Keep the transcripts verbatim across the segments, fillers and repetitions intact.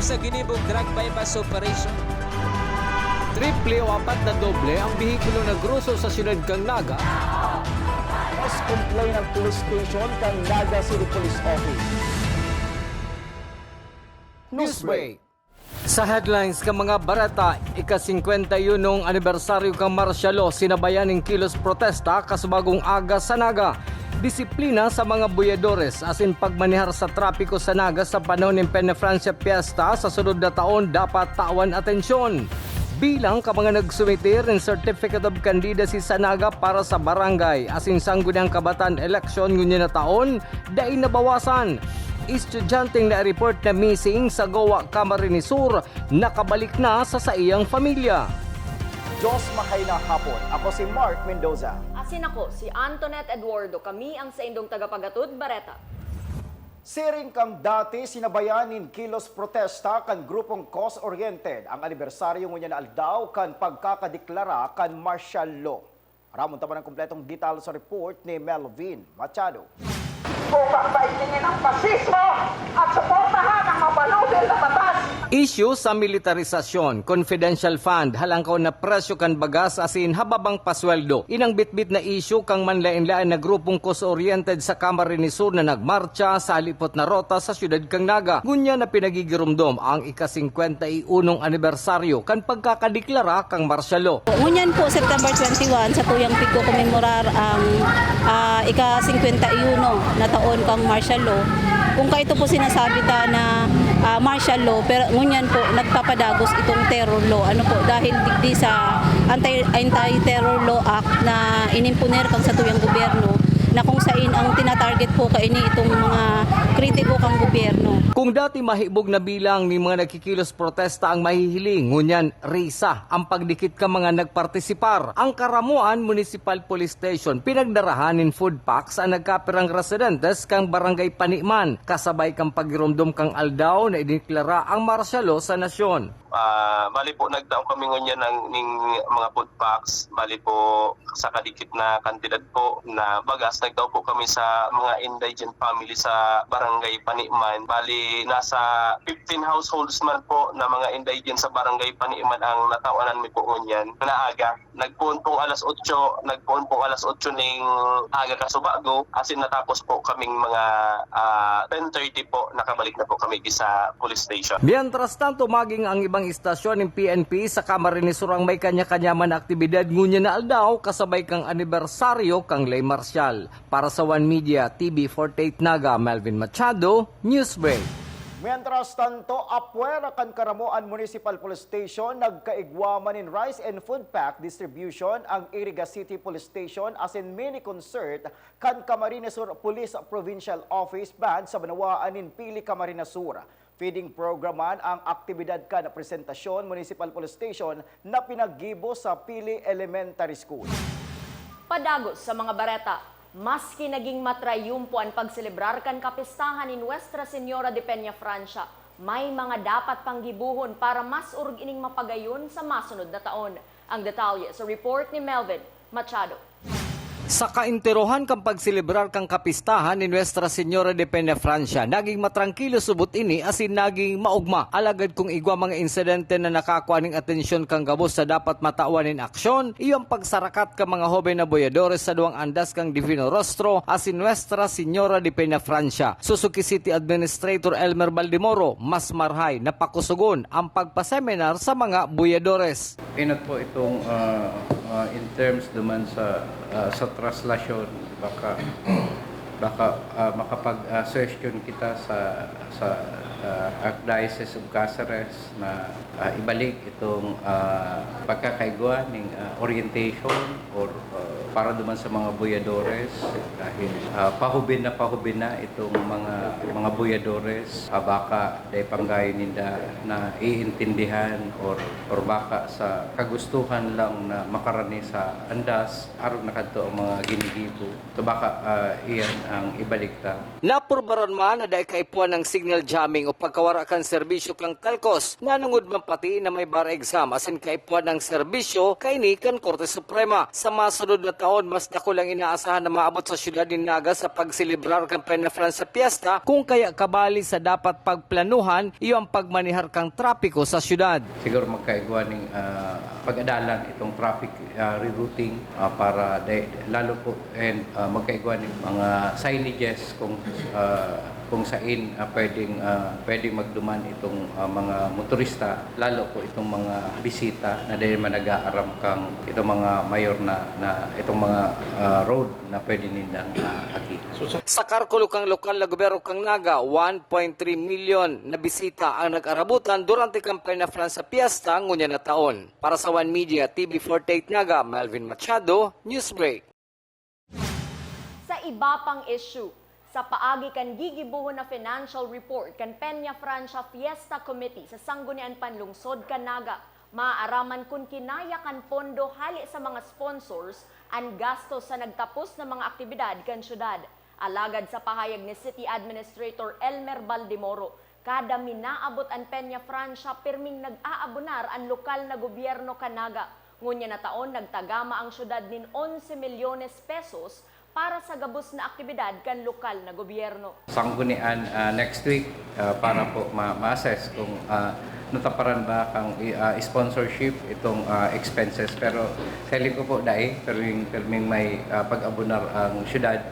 Sa ginibong drug buy-bust operation. Triple o apat na doble ang behikulo na groso sa siyudad kan Naga. Mas complain ang police station kan Naga City Police Office. Newsbreak. Sa headlines kan mga bareta, ika-singkwenta y unong anibersaryo kan martial law sinabayan nin kilos protesta kasubagong aga sa Naga. Disiplina sa mga buyadores asin pagmanehar sa trapiko sa Naga sa panahon nin Penafrancia Fiesta sa sunod na taon dapat tawan atensyon. Bilang kan mga nagsumitir nin Certificate of Candidacy sa Naga para sa barangay asin sangguniang kabataan eleksyon ngunyan na taon, dai nabawasan. Estudyanteng na-report na missing sa Goa, Camarines Sur, nakabalik na sa saiyang pamilya. Diyos mahay na hapon. Ako si Mark Mendoza. Asin ako, si Antoinette Eduardo. Kami ang saindong tagapagatod, Bareta. Siring kan dati, sinabayan nin kilos protesta kan grupong Cause Oriented ang anibersaryo ngunyan na aldaw kan pagkakadeklara kan martial law. Aramon ta man an kompletong detalye sa report ni Melvin Machado. Bukak ba itingin ang pasismo at suportahan ang mapanupil na batas? Isyu sa militarisasyon, confidential fund, halangkaw na presyo kan bagas asin hababang pasweldo. Inang bitbit na isyu kan manlaen-laen na grupong Cause Oriented sa Camarines Sur na nagmartsa sa halipot na rota sa siyudad kan Naga. Ngunyan na pinagigiromdom ang ika-singkwenta y unong anibersaryo kan pagkakadeklara kan martial law. Ngunyan po, September twenty-one, satuyang pigkokomemorar ang, ah, ika-singkwenta y uno na taon kan martial law. Kung kaito po sinasabi ta na, ah, martial law, pero ngunyan po nagpapadagos itong terror law. Ano po, dahil digdi sa anti-, Anti-Terror Law Act na inimponer kan satuyang gobyerno, na kung sain ang tinatarget po kaini itong mga kritiko kan gobyerno. Kung dati mahibog na bilang nin mga nagkikilos protesta ang mahihiling, ngunyan risa ang pagdikit kan mga nagpartisipar. Ang Caramoan Municipal Police Station pinagdarahan nin food packs an nagkapirang residentes kan Barangay Paniman, kasabay kan pagiromdom kan aldaw na idineklara ang martial law sa nasyon. Ah, bali po, nagtao kami ngunyan ng, ning mga food packs. Bali po, sa kadikit na kantidad po na bagas, nagtao po kami sa mga indigent family sa Barangay Paniman. Bali, nasa fifteen households man po na mga indigent sa Barangay Paniman ang natawanan mi po ngunyan na aga. Nagpoon pong alas otso, nagpoon pong alas otso ning aga kasubago, asin natapos po kaming mga, ah, ten thirty po, nakabalik na po kami sa police station. Mientras tanto, maging ang ibang istasyon nin P N P sa Camarines Sur ang may kanya-kanya man na aktibidad ngunyan na aldaw, kasabay kan anibersaryo kan Ley Marcial. Para sa One Media, T V forty-eight Naga, Melvin Machado, Newsbreak. Mientras tanto, apwera kan Caramoan Municipal Police Station, nagkaigwa man nin rice and food pack distribution ang Iriga City Police Station asin mini concert kan Camarines Sur Police Provincial Office Band sa banwaan nin Pili, Camarines Sur. Feeding program man ang aktibidad kan presentasyon Municipal Police Station na pinaggibo sa Pili Elementary School. Padagos sa mga bareta. Maski naging matrayumpo an pagselebrar kan kapistahan ni Nuestra Señora de Peñafrancia, may mga dapat pang gibohon para mas orog ining mapagayon sa masunod na taon. Ang detalye sa report ni Melvin Machado. Sa kaenterohan kan pagselebrar kan kapistahan ni Nuestra Señora de Peñafrancia, naging matrangkilo subot ini asin naging maogma. Alagad kun igwa mga insidente na nakakua nin atensyon kan gabos na dapat matawan nin aksyon, iyo an pagsarakat kan mga hoben na boyadores sa duwang andas kan Divino Rostro asin Nuestra Señora de Peñafrancia. Suzuki City Administrator Elmer Baldemoro, mas marahay na pakusogon ang pagpaseminar sa mga boyadores. Inot po itong, ah, ah, in terms naman sa, ah, sa traslasyon, baka, baka, ah, makapag, ah, session kita sa, sa, ah, Archdiocese of Caceres na, ah, ibalik itong, ah, pagkakaigwa ning, ah, orientation or, ah, para duman sa mga boyadores, dahil, ah, pahubin na pahubin na itong mga, mga boyadores, ah, baka dai panggayon ninda naiintindihan or, or baka sa kagustuhan lang na makarani sa andas, arog na kadto ang mga ginigibo. So baka, ah, iyan ang ibalik ta. Nap- Purbaran man na dai kaipuhan ang signal jamming o pagkawara kan serbisyo kan Telcos, nanungod man pati na may bar exam asin kaipuhan ang serbisyo kaini kan Korte Suprema. Sa masunod na taon, mas dakul ang inaasahan na maabot sa siyudad nin Naga sa pagselebrar kan Peñafrancia Fiesta, kun kaya kabali sa dapat pagplanuhan iyo ang pagmanehar kan trapiko sa siyudad. Siguro magkaigwa ning, ah, pag-adalan itong traffic, ah, rerouting, ah, para de-, lalo po, and, ah, magkaigwa ning mga signages kung, ah, kung sain, ah, pwedeng, ah, pwedeng magduman itong, ah, mga motorista, lalo po itong mga bisita na dahil man nag-aaram kang itong mga mayor na, na itong mga, ah, road na pwede nindang, ah, agi. Sa kalkulo kan lokal na gobyerno kan Naga, one point three milyon na bisita ang nag-arabutan durante kan Peñafrancia Fiesta ngunyan na taon. Para sa One Media, T V forty-eight Naga, Melvin Machado, Newsbreak. Sa iba pang issue, sa paagi kan gigibohon na financial report kan Peñafrancia Fiesta Committee sa Sanggunian Panlungsod kan Naga, maaaraman kun kinaya kan pondo hale sa mga sponsors an gastos sa nagtapos na mga aktibidad kan syudad. Alagad sa pahayag ni City Administrator Elmer Baldemoro, kada minaabot an Peñafrancia, pirming nag-aabonar an lokal na gobyerno kan Naga. Ngunyan na taon, nagtagama ang syudad nin onse milyones pesos para sa gabos na aktibidad kan lokal na gobyerno. Sanggunian, ah, next week, ah, para po ma-, ma-assess kung, ah, nataparan ba kang i-, ah, sponsorship itong, ah, expenses. Pero feeling ko po dai, pirming, pirming may, ah, pag-abonar ang syudad,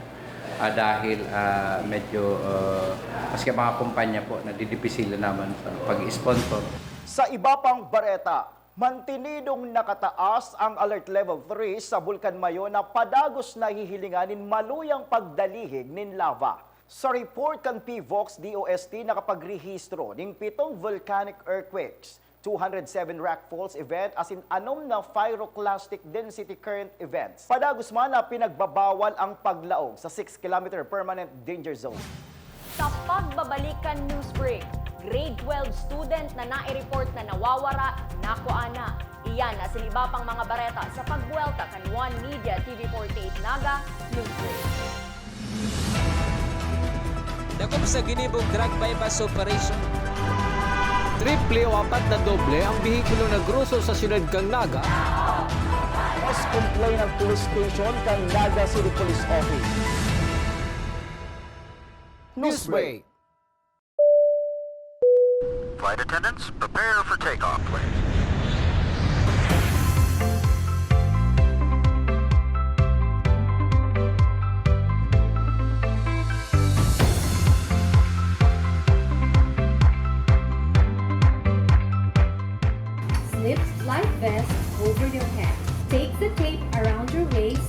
ah, dahil, ah, medyo, ah, maski ang mga kumpanya po nadidipisilan naman sa pag-sponsor. Sa iba pang bareta, mantinidong nakataas ang Alert Level three sa Bulkan Mayon na padagos nahihilingan nin maluyang pagdalihig nin lava. Sa report kan P V O X D O S T, nakapagrehistro nin pitong volcanic earthquakes, two hundred seven rock falls event asin anom na pyroclastic density current events. Padagos man na pinagbabawal ang paglaog sa six kilometer permanent danger zone. Sa pagbabalik kan news break, grade twelve student na nai-report na nawawara, nakuha na. Iyan asin iba pang mga bareta sa pagbuwelta kan One Media T V forty-eight Naga News Break. Dakop sa ginibong drug buy-bust operation. Triple o apat na doble ang behikulo na groso sa siyudad kan Naga. Mas complain ang police station kan Naga City Police Office. Newsbreak. Flight attendants, prepare for takeoff, please. Slip life vest over your head. Take the tape around your waist.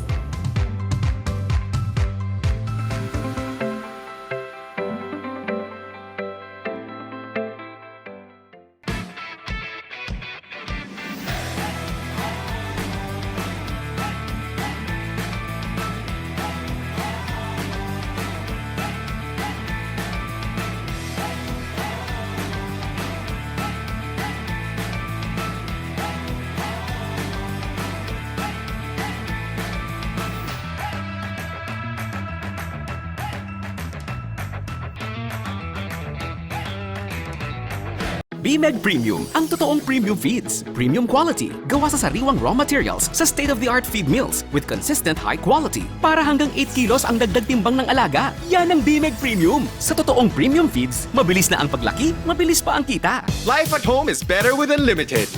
Bimeg Premium, ang totoong premium feeds. Premium quality, gawa sa sariwang raw materials sa state-of-the-art feed mills with consistent high quality. Para hanggang eight kilos ang dagdag timbang ng alaga. Yan ang Bimeg Premium. Sa totoong premium feeds, mabilis na ang paglaki, mabilis pa ang kita. Life at home is better with Unlimited.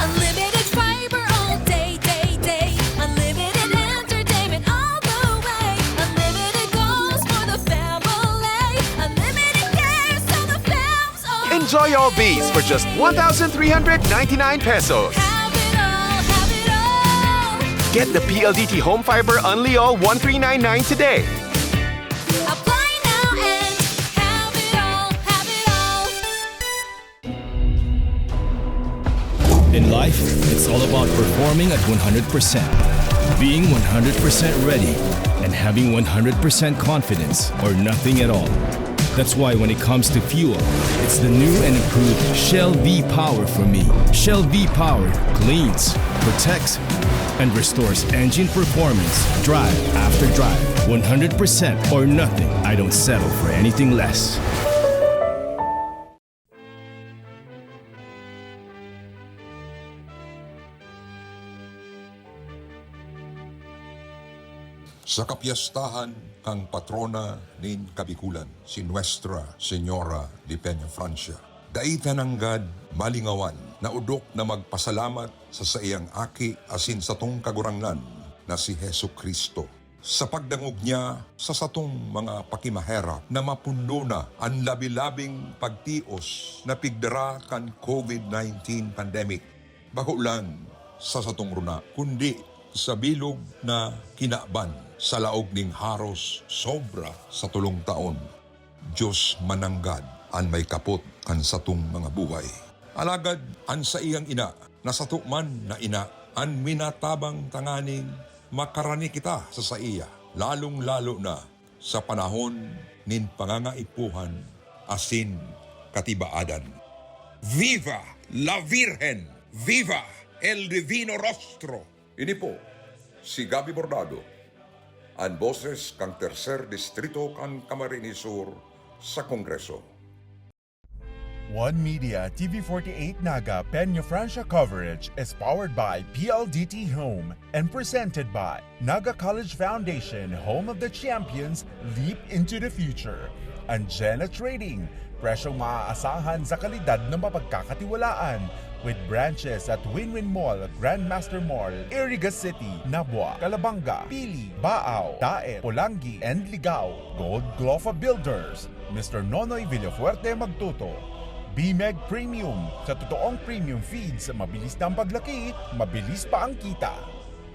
Unlimited fiber all day, day, day. Unlimited entertainment all the way. Unlimited goals for the family. Unlimited cares so the fam's all. Enjoy all these for just one thousand three hundred ninety-nine pesos. Have it all, have it all. Get the P L D T Home Fiber Unli All one three nine nine today. Apply now and have it all, have it all. In life, it's all about performing at one hundred percent, being one hundred percent ready, and having one hundred percent confidence or nothing at all. That's why when it comes to fuel, it's the new and improved Shell V-Power for me. Shell V-Power cleans, protects, and restores engine performance, drive after drive, one hundred percent or nothing. I don't settle for anything less. Sa kapyastahan kan patrona nin Kabikulan, si Nuestra Señora de Peña Francia, dai ta nanggad malingawan na odok na magpasalamat sa saiyang Aki asin satong Kagurangnan na si Jesu-Cristo, sa pagdangog niya sa satong mga pakimaherak na mapundo na an labi-labing pagtios na pigdara kan COVID nineteen pandemic. Bako lang sa satong runa, kundi sa bilog na kinaban sa laog nin haros sobra sa tolong taon. Dios mananggad an may kapot kan satong mga buhay. Alagad an saiyang ina, na sato man na ina, an minatabang tanganing makarani kita sa saiya, lalong-lalo na sa panahon nin pangangaipuhan asin katibaadan. Viva la Virgen! Viva el Divino Rostro! Ini po si Gabby Bordado, an boses kan Tercer Distrito kan Camarines Sur sa Kongreso. One Media T V forty-eight Naga Peña Francia coverage is powered by P L D T Home and presented by Naga College Foundation, home of the champions, leap into the future. And Jenna Trading, presyong maaasahan sa kalidad na mapagkakatiwalaan. With branches at Win-Win Mall, Grandmaster Mall, Iriga City, Nabua, Calabanga, Pili, Baao, Daet, Polangui, and Ligao. Gold Glofa Builders, Mister Nonoy Villafuerte Magtuto. B-Meg Premium, sa totoong premium feeds, mabilis na ang paglaki, mabilis pa ang kita.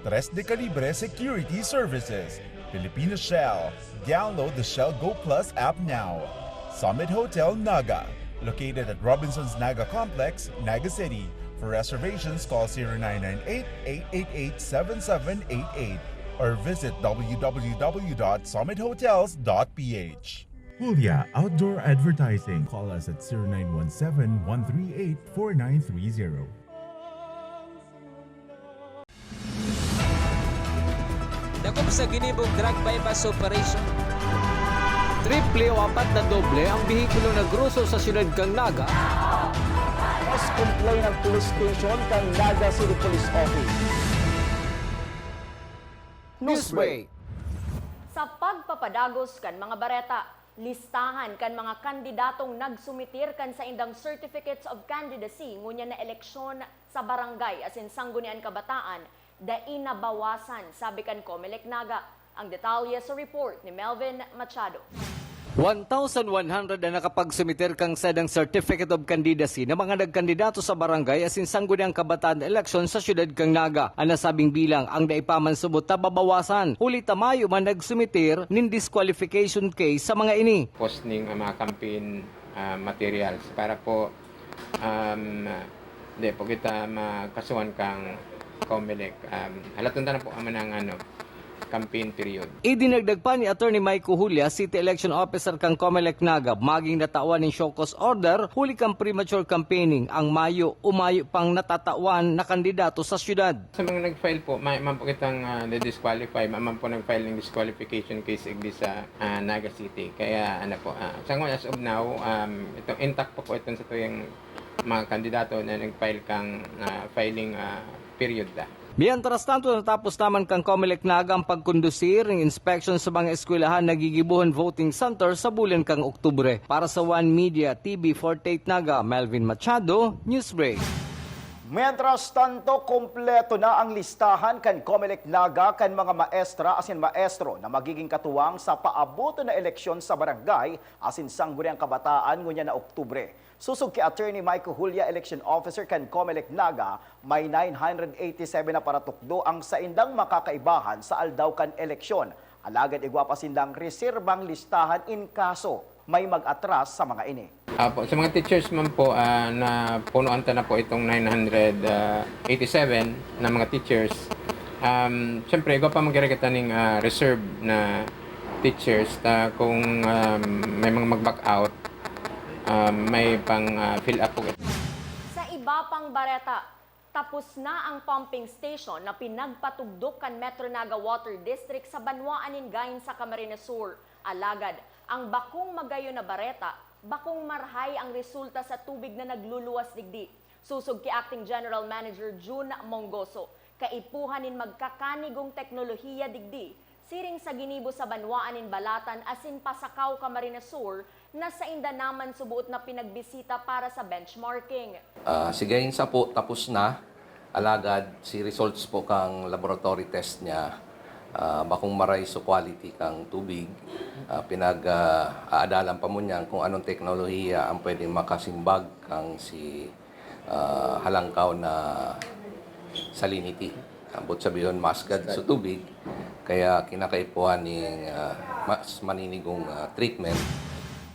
Tres de Calibre Security Services, Filipino Shell. Download the Shell Go Plus app now. Summit Hotel Naga, located at Robinson's Naga Complex, Naga City. For reservations, call zero nine nine eight, eight eight eight, seven seven eight eight or visit w w w dot summit hotels dot p h. Julia Outdoor Advertising. Call us at zero nine one seven, one three eight, four nine three zero. Dakop sa ginibong drug buy-bust operation. Triple o apat na doble ang behikulo na groso sa siyudad kan Naga. Mas complain ang police station kan Naga City Police Office. Newsbreak. Sa pagpapadagos kan mga bareta, listahan kan mga kandidatong nagsumitir kan saindang Certificates of Candidacy ngunyan na eleksyon sa barangay asin Sangguniang Kabataan dai nabawasan, sabi kan Comelec Naga. Ang detalye sa report ni Melvin Machado. One thousand one hundred ang nakapagsumiter kan saindang Certificate of Candidacy na mga nagkandidato sa barangay asin Sangguniang Kabataan eleksyon sa siyudad kan Naga. An nasabing bilang an dai pa man subot ta babawasan, huli ta mayo man nagsumiter nin disqualification case sa mga ini. Posting ang mga campaign, ah, materials para po, um, di po kita makasuhan kang Comelec. Um, halaton ta na po ang manang, ano, campaign period. Idinagdag pa ni Attorney Mike Julia, City Election Officer kan Comelec Naga, maging natawan nin show cause order huli kan premature campaigning ang mayo o mayo pang natatawan na kandidato sa syudad. Sa mga nag-file po, mayo man po kitang, ah, na-disqualify, mayo man po nag-file nin disqualification case igdi sa, ah, Naga City. Kaya, ano po, ah, sa ngayon, as of now, um, ito, intact pa po itong sa tuyang mga kandidato na nag-file kang, ah, filing, ah, period da. Mientras tanto, natapos naman kan Comelec Naga ang pagkondusir nin inspection sa mga eskwelahan na gigibohon voting center sa bulan kan Oktubre. Para sa One Media T V forty-eight Naga, Melvin Machado, Newsbreak. Mientras tanto, kompleto na ang listahan kan Comelec Naga kan mga maestra asin maestro na magiging katuwang sa paaboton na eleksyon sa barangay asin Sangguniang Kabataan ngunyan na Oktubre. Sosog ki Attorney Mike Julia, Election Officer kan Comelec Naga, may nine hundred eighty-seven na paratukdo ang saindang makakaibahan sa aldaw kan eleksyon. Alagad igwa pa sindang reserbang listahan in kaso may mag-atras sa mga ini. Apo, sa mga teachers man po, ah, napunoan ta na po itong nine hundred eighty-seven na mga teachers. Um, siyempre, igwa pa man giraray kita ning, ah, reserve na teachers na kung, um, may mga mag-back out, um, may pang, ah, fill up po. Sa iba pang bareta, tapos na ang pumping station na pinagpatugdok kan Metro Naga Water District sa banwaan nin Gain sa Camarines Sur. Alagad, ang bakong magayon na bareta, bakong marhay ang resulta sa tubig na nagluluwas digdi. Sosog ki Acting General Manager Jun Mongoso, kaipuhan nin magkakanigong teknolohiya digdi, siring sa ginibo sa banwaan nin Balatan asin Pasacao, Camarines Sur, na sainda naman suboot na pinagbisita para sa benchmarking. Ah, si Gainsa po tapos na, alagad si results po kang laboratory test niya, ah, bakong maray so quality kang tubig. Ah, pinag, ah, aadalan pa mo niyan kung anong teknolohiya ang pwedeng makasimbag kang si ah, halangkaw na salinity. Ambot sabihon, mas gad sa tubig, kaya kinakaipuhan ning ah, mas maninigong ah, treatment.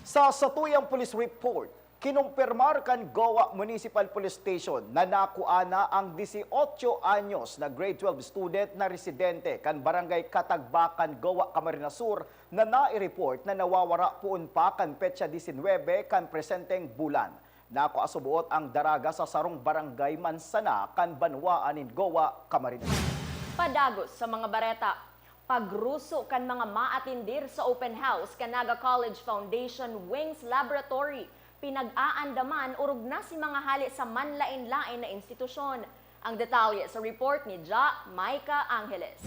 Sa satuyang police report, kinumpirmar kan Goa Municipal Police Station na nakua na ang dieciocho anyos na grade twelve student na residente kan Barangay Katagbakan, Goa, Camarines Sur na nai-report na nawawara poon pa kan petsa disinwebe kan presenteng bulan. Nakua suboot ang daraga sa sarong barangay man sana kan banwaan nin Goa, Camarines Sur. Padagos sa mga bareta, pagruso kan mga maatindir sa open house kan Naga College Foundation Wings Laboratory, pinag-aandaman orog na si mga hale sa manlaen-laen na institusyon. Ang detalye sa report ni Ja Micah Angeles.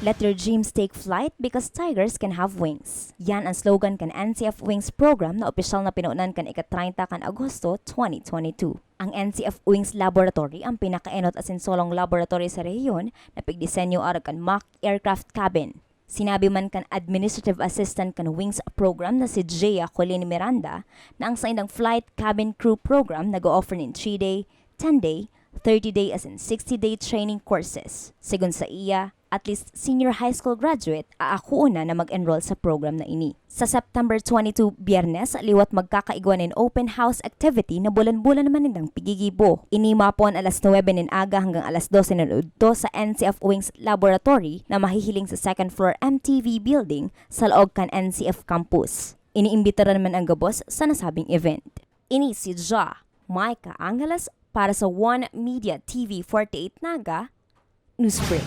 Let your dreams take flight because tigers can have wings. Yan ang slogan kan N C F Wings program na opisyal na pinunan kan ika-treinta kan Agosto, twenty twenty-two. Ang N C F Wings Laboratory ang pinakaenot asin solong laboratory sa rehiyon na pigdisenyo arog kan mock aircraft cabin. Sinabi man kan Administrative Assistant kan Wings Program na si Jia Colin Miranda na ang saindang Flight Cabin Crew Program nag-o-offer nin three-day, ten-day, thirty-day asin sixty-day training courses. Segun sa iya, at least senior high school graduate aakoon na na mag-enroll sa program na ini. Sa September twenty-two, Biyernes, liwat magkakaigwa nin open house activity na bulan-bulan man nindang pigigibo. Ini mapon alas nuebe nin aga hanggang alas dose nin udto sa N C F Wings Laboratory na mahihiling sa second floor M T V building sa laog kan N C F campus. Iniimbitaran man ang gabos sa nasabing event. Ini si Ja Micah Angeles para sa One Media T V forty-eight Naga, Newsbreak.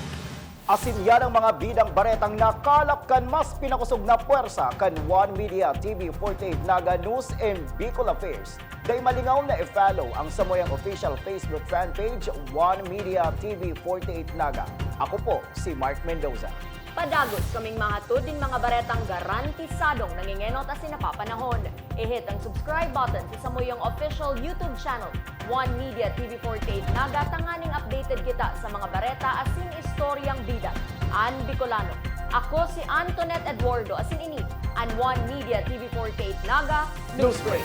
Asin yan ang mga bidang baretang nakalap kan mas pinakosog na pwersa kan One Media T V forty-eight Naga News and Bicol Affairs. Dai malingaw na i-follow ang samuyang official Facebook fan page, One Media T V forty-eight Naga. Ako po si Mark Mendoza. Padagos kaming mahatod nin mga baretang garantisadong nangengenot asin napapanahon. I-hit ang subscribe button sa samuyang official YouTube channel, One Media T V forty-eight Naga, tanganing updated kita sa mga bareta asin istoryang bida an Bicolano. Ako si Antoinette Eduardo asin ini an One Media T V forty-eight Naga Newsbreak.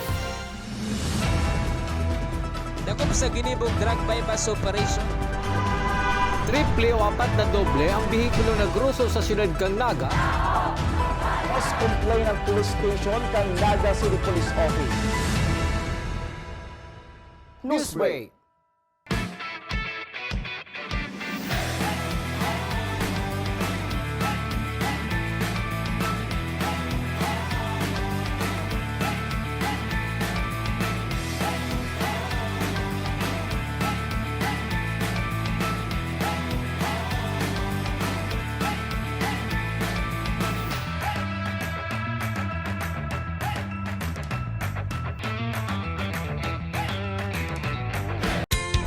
Dakop sa ginibong drug buy-bust operation. Triple o apat na doble ang behikulo na groso sa siyudad kan Naga. Mas complain ang police station kan Naga City Police Office. Newsbreak.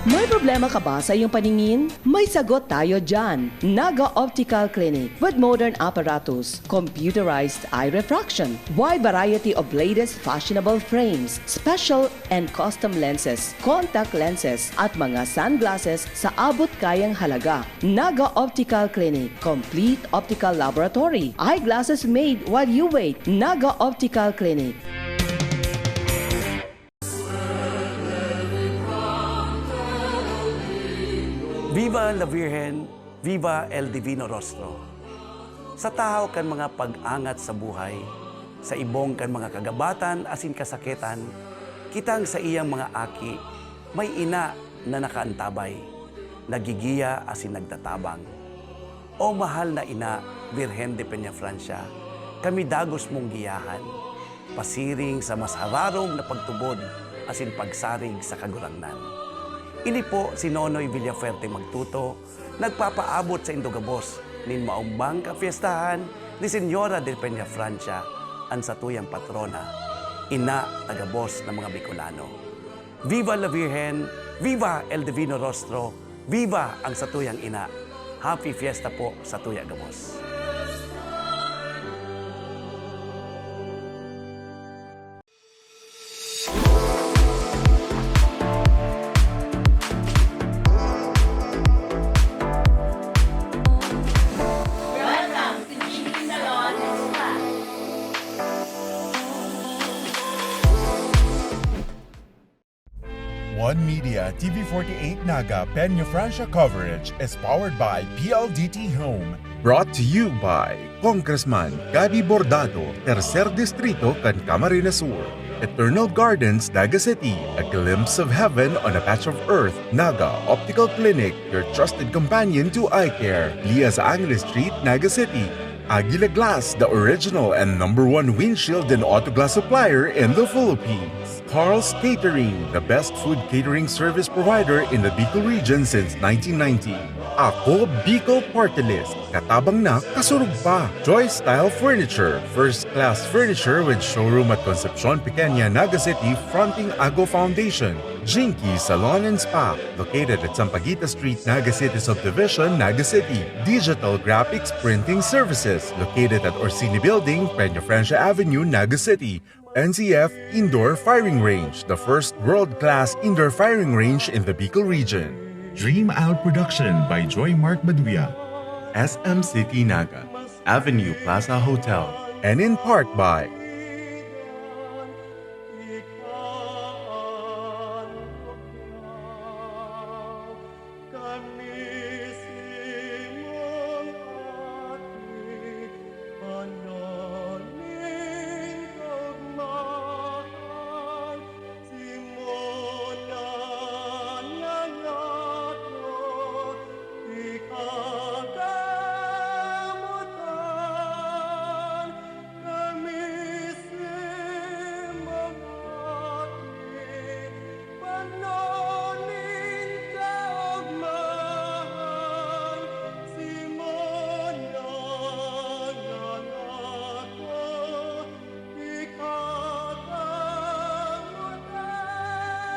May problema ka ba sa iyong paningin? May sagot tayo dyan! Naga Optical Clinic with modern apparatus, computerized eye refraction, wide variety of latest fashionable frames, special and custom lenses, contact lenses, at mga sunglasses sa abot kayang halaga. Naga Optical Clinic, complete optical laboratory, eyeglasses made while you wait. Naga Optical Clinic. Viva la Virgen, viva el Divino Rostro. Sa tahaw kan mga pag-angat sa buhay, sa ibong kan mga kagabatan asin kasakitan, kitang saiyang mga aki, may ina na nakaantabay, nagigiya asin nagtatabang. O mahal na ina, Birhen de Peñafrancia, Kami dagos mong giyahan, pasiring sa mas hararom na pagtubod asin pagsarig sa Kagurangnan. Ini po si Nonoy Villafuerte Magtuto, nagpapaabot saindo gabos nin maombang kapyestahan ni Señora de Peñafrancia, an satuyang patrona, ina ta gabos na mga Bicolano. Viva la Virgen! Viva el Divino Rostro! Viva ang satuyang ina! Happy Fiesta po satuya gabos! One Media, T V forty-eight Naga, Peñafrancia coverage is powered by P L D T Home. Brought to you by Congressman Gabby Bordado, Tercer Distrito kan Camarines Sur. Eternal Gardens, Naga City, a glimpse of heaven on a patch of earth. Naga Optical Clinic, your trusted companion to eye care. Lias Angeles Street, Naga City. Aguila Glass, the original and number one windshield and auto glass supplier in the Philippines. Carl's Catering, the best food catering service provider in the Bicol region since nineteen ninety. Ako Bicol Party List, katabang na, kasurog pa. Joy Style Furniture, first class furniture with showroom at Concepcion Pequeña, Naga City, fronting Ago Foundation. Jinky Salon and Spa, located at Sampaguita Street, Naga City Subdivision, Naga City. Digital Graphics Printing Services, located at Orsini Building, Peñafrancia Avenue, Naga City. N C F Indoor Firing Range, the first world-class indoor firing range in the Bicol region. Dream Out Production by Joy Mark Maduya. S M City Naga, Avenue Plaza Hotel. And in part by